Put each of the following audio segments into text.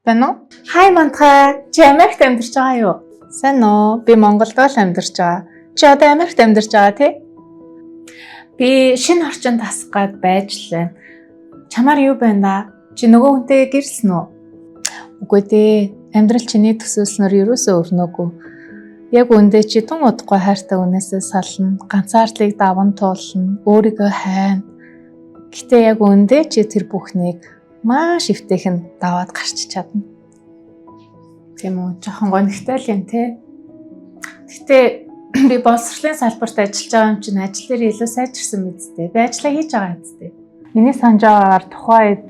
Байна уу? Хай мантхай. Чи Америкт амьдарч байгаа юу? Сайн уу? Би Монголд л амьдарч байгаа. Чи одоо Америкт амьдарч байгаа тий? Би шинэ орчинд тасах гад байж л байна. Чамаар юу байна да? Чи нөгөө хүнтэйгээ гэрэлсэн үү? Үгүй дээ. Амьдрал чиний төсөөлснөөр ерөөсөө өрнөөгүй. Яг үндэ чи тун удахгүй хайртай хүнээсээ сална, ганцаардлыг даван туулна, өөрийгөө хайна. Гэтэ яг үндэ чи тэр бүхнийг маш эвтэйхэн даваад гарч чадна. Тийм үү, жоохон гонигтай л юм те. Гэтэ би боловсролын салбарт ажиллаж байгаа юм чинь ажил дээр илүү сайжирсан мэт дээ. Би ажиллаа хийж байгаа биз дээ. Миний санаж байгаагаар тухайн үед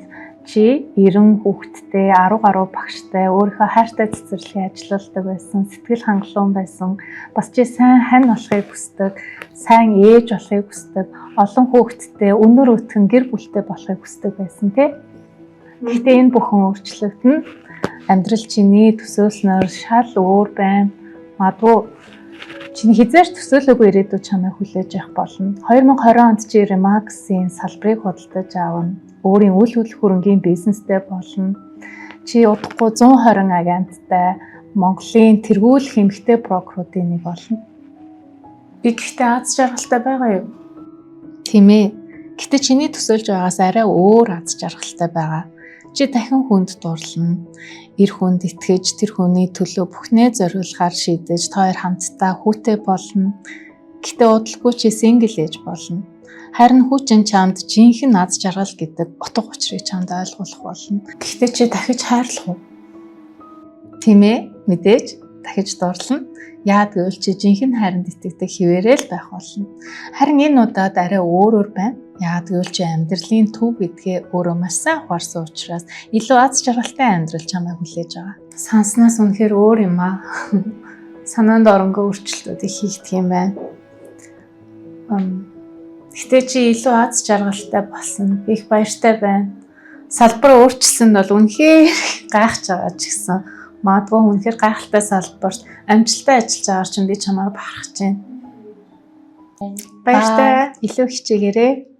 чи 90 хүүхэдтэй, 10 гаруй багштай, өөрийнхөө хайртай цэцэрлэгийн ажилладаг байсан, сэтгэл хангалуун байсан. Бас чи сайн хань болохыг хүсдэг, сайн ээж болохыг хүсдэг, олон хүүхэдтэй, өнөр өтгөн гэр бүлтэй болохыг хүсдэг байсан тий. Гэхдээ энэ бүхэн өөрчлөгдөнө. Амьдрал чиний төсөөлснөөр шал өөр байна. Магадгүй чиний хэзээ ч төсөөлөөгүй ирээдүй чамайг хүлээж авах болно. 2020 онд чи Remax-ийн салбарыг худалдаж авна. Өөрийн үл үл хөрөнгийн бизнестэй болно. Чи удахгүй 120 агенттай Монголын тэргүүлэх эмэгтэй брокеруудын нэг болно. Би гэхдээ аз жаргалтай байгаа юу? Тийм ээ. Гэтэ чиний төсөөлж байгаас арай өөр аз жаргалтай байгаа. Чи дахин хүнд дурлана. Эр хүнд итгэж, тэр хүний төлөө бүхнээ зориулахаар шийдэж, та хоёр хамтдаа хүүтэй болно. Гэтэ удалгүй чи single ээж болно. Харин хүү чинь чамд жинхэнэ аз жаргал гэдэг утга учирыг чамд ойлгуулах болно. Гэхдээ чи дахиж хайрлах уу? Тийм ээ, мэдээж дахиж дурлана. Яад гэвэл чи жинхэнэ хайранд итгэдэг хэвээрээ л байх болно. Харин энэ удаад арай өөрөөр байна. Яад гэвэл чи амьдралын төв гэдгээ өөрөө маш сайн ухаарсан учраас илүү аз жаргалтай амьдрал чамайг хүлээж байгаа. Санснаас үнэхээр өөр юм аа. Санаанд оронгүй өөрчлөлтүүдийг хийгдэх юм байна. Гэтэ чи илүү аз жаргалтай болсон. Би их баяртай байна. Салбар өөрчилсөн нь бол үнэхээр гайхаж байгаа ч гэсэн магадгүй үнэхээр гайхалтай салбарт амжилттай ажиллаж байгаагаар чинь би чамаар бахархаж байна. Баяртай. Илүү хичээгээрэй.